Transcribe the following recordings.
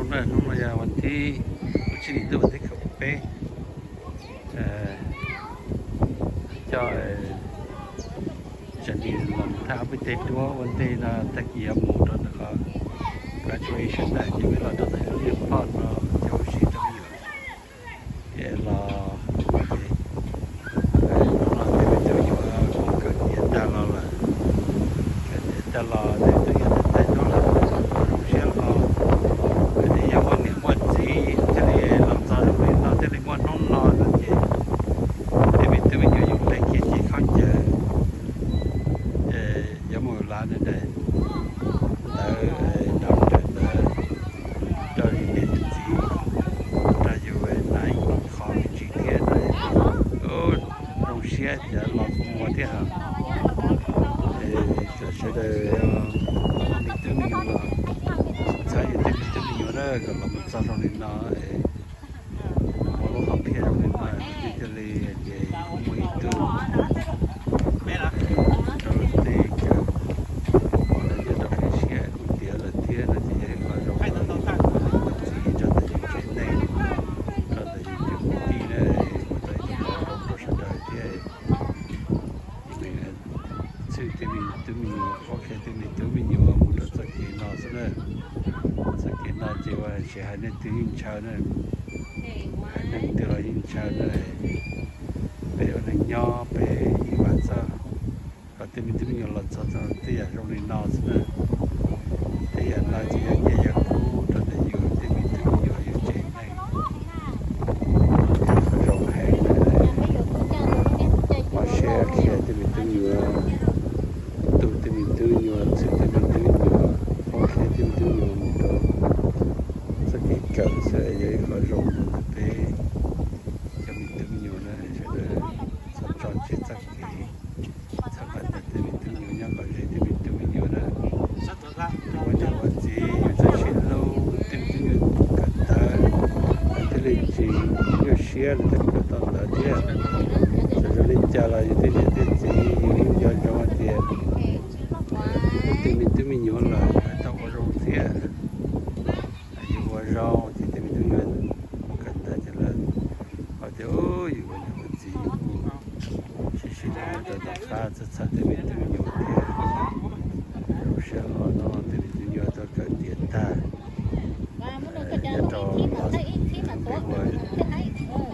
Hnub no yog vas thib, lub tsib hlis ntuj vas thib kaum peb, coj Janine los mus thaj peb teg duab ua ntej no, tag kis yuav mus rau ntawm qhov graduation ntag, ces peb los rau ntawm lub niag park no coj ua si rau me nyuam. Ces los ua ces hnub no ces me tub yuav kawm tiav tag los lawm, kawm tiav tag los ces tus yuav tag tag nyob lawm, zoo siab hlo. Ces yog muaj niam muaj txiv thiaj li los txog zoo li no, thiaj li muaj hnub no no ces tej me tub me nyuam yus hle kiag ces khaub ncaws, yuav mus lav ntawd, ntawd nrog ntawd rau yus niam yus txiv, rau yus na ib qho me ntsis thiab na. Zoo siab ces los kua muag thiab hos. Sawv daws me tub me nyuam los txhawb yus tej me tub me nyuam na kom los mus txog zoo li no, ua lub hom phiaj zoo li no, thiaj li ces kuj muaj ib tug rau tej cawm pom lawv nyob rau qhov siab kuj tiav lawm thiab no ces yog ib qho zoo rau txiv, rau ntawm yus tsev neeg, rau ntawm yus cov kwv tij na, ua tau ib qho zoo rau sawv daws thiab. Txhwj tej me tub me nyuam, qhuab qhia tej me tub me nyuam mus rau txoj kev no xwb na. Txoj kev no ces ua tsis hais leej twg yeej ntshaw na, hais leej twg los yeej ntshaw na. Peb ua neej nyob peb ib vam txog kom tej me tub me nyuam los txog tej yam zoo li no xwb na. Tej yam no ces yog nyiaj yog kub rau ntawm yus tej me tub me nyuam yus tsev neeg. Qhov zoo heev, mob siab qhia tej me tub me nyuam, tu tej me tub me nyuam, txhwj tej me tub me nyuam, qhuab qhia tej me tub me nyuam mus rau txoj kev kawm xwb yog ib qho zoo rau ntawm peb cov me tub me nyuam na. Sawv daws txhob tso tseg txoj kev, txhob kam ntawm tej me tub me nyuam nyob kom ze tej me tub me nyuam na. Ua niam ua txiv yus txawj sib hlub, tej me tub me nyuam kawm ntawv, lawv thiaj li tsis nyuaj siab, lawv thiaj kawm tau ntawv thiab. Txawm zoo li cas los yus tej niam tej txiv yus yeej nco ntsoov hais tias yus twb tsis me tub me nyuam lawm, lawv tau ua zoo thiab. Yus ua zoo ces tej me tub me nyuam mus kawm ntawv ces lawv hais tias yus ua niam ua txiv yus kuj sib sib hlub, tau tom qab txhawj txhawj tej me tub me nyuam thiab. Zoo siab hlo no tej me tub me nyuam tau kawm tiav tag, nyob rau los peb ua,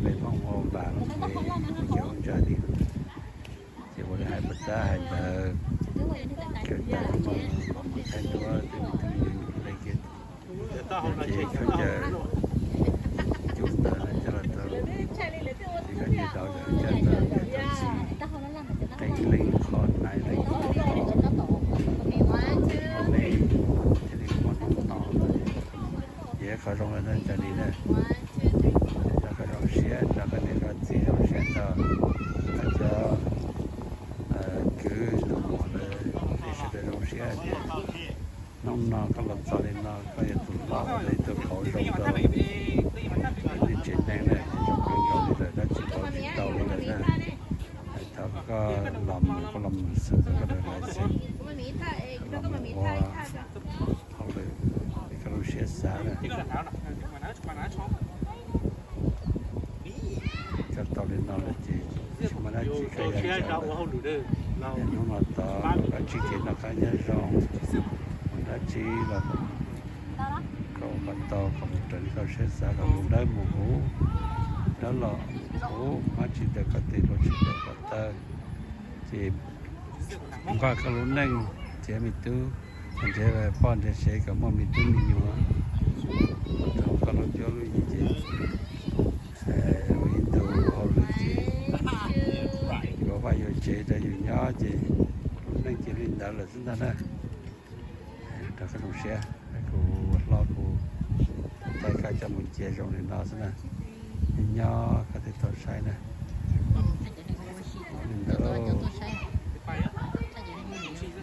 peb Hmoob ua vas los ces kuj cov ntsa li. Ces ua li hais puas tab hais ntawd, kawm tag los mus thaij duab tej me tub me nyuam yus hle kiag, ces khaub ncaws coj ntawd coj los rau, ces khaub ncaws rau coj ntawd coj txi, qee leej qhov, nais leej qhov, me thiaj li muab hnub no. Ces qhov zoo lawm na, ntsa li na, nrog koj zoo siab, nrog koj niam koj txiv zoo siab, nrog koj cov kwv tus muam lawv, nej sawv daws zoo siab tias hnub no koj los txog li no, koj yog tus hlob, koj yog tus qauv zoo rau nej tsev neeg na, zoo kawg nkaus li lawm, dab tsi tau tsis tau li lawm na. Thov koj los mus, koj los mus xwb, koj lawv lawv xwb, los mus ua hauj lwm, koj lub siab xav na. Koj tau li no lawm ces tsis muaj dab tsi koj yuav ua. Hnub no tod koj tsib kev noj qab nyob zoo, mus dab tsi los kom ua kom tau, kom mus raws li koj siab xav, kom mus dawb mus huv, dawb los huv, hmab tsis daws koj tes, hluas tsis daws koj taw, ces nqa koj lub neej, nrhiav me tub, nrhiav poj nrhiav sev kom muaj me tub me nyuam, rau koj lub cuab lub yig ces ua ib tug hauj lwm ces yuav vaj yuav tsev rau yus nyob ces lub neej cia li ntawd lawm xwb ntag na. Rau koj zoo siab, kuv ua hlob kuv thaij koj coj mus cia zoo li no xwb na. Nyob koj thiaj tau saib na. Li ntawd lauj.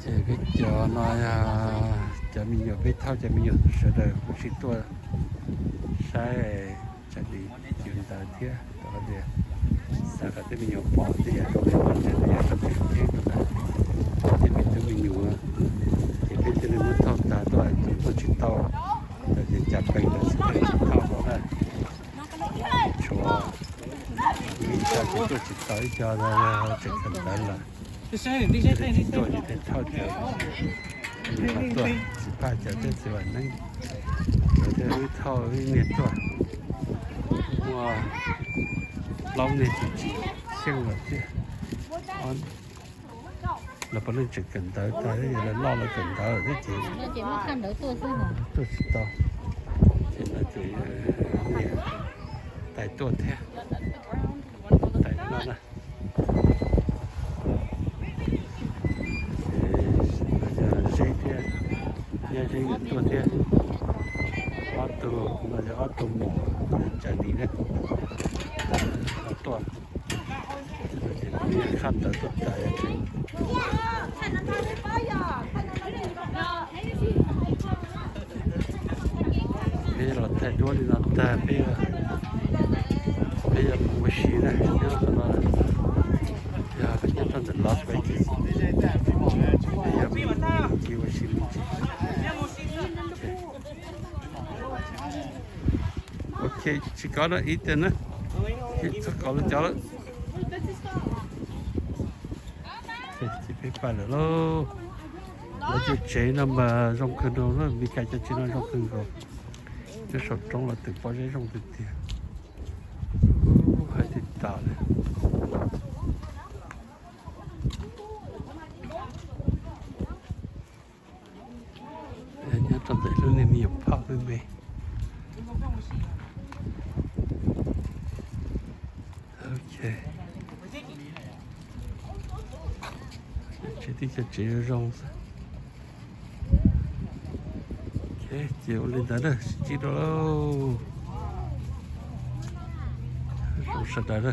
Ces peb cov no yog cov me nyuam peb thauj, cov me nyuam sawv daws kuj tsis tuaj saib Charlie yus ntawd thiab, rau qhov tias xav kom tej me nyuam pom tej yam zoo li no ces yog rau peb ceeb rau ntawm tej me tub me nyuam, ces peb thiaj li muab thauj tag tuaj, tus tuaj tsis tau, Ces cas peem lawv tsis thauj hauv na. Tshuav ib co ces tuaj tsis tau, ib co tseem kawm ntawv lawm. Tuaj ces thiaj thauj cov tuaj tsis pab cov thiab txiv Vam Neeb, cov thiaj wb thauj wb niag tuaj. Muaj plaub niag tsis tsim xyeej lawm thiab. Lawv puav leej tseem kawm ntawv tag, yog lawv loj lawv kawm ntawv thiab ces tuaj tsis tau. Ces no ces niag tais tuaj thiab, tais no na. Zeb thiab, nyab Zeb tuaj thiab. Ob tug no yog ob tug muam Tsaws Lis na, tuaj. Khaj ntawd tuaj tas. Peb los thaij duab li no tag peb, peb yuav mus ua si na, nyob qhov no, yog peb nyob rau ntawm Las Vegas, peb yuav mus ua si me ntsis. Ok, tsis kov no ib tiag na, txhob kov lawv cov lawm. Ces peb pais lawm lauj. Lawv cov tsev no mas zoo kawg nkaus, Meskas cov tsev no zoo kawg nkaus. Nyob saum roob los twm pob zeb zoo tiag tiag. Hais tias tas li. Nyob rau ntawm lub niag me nyuam phauj me me. Ok. Tsev tib co tsev zoo zoo xwb. Ok, ces ua li ntawd na, sib ntsib dua lauj. Zoo sawv daws na.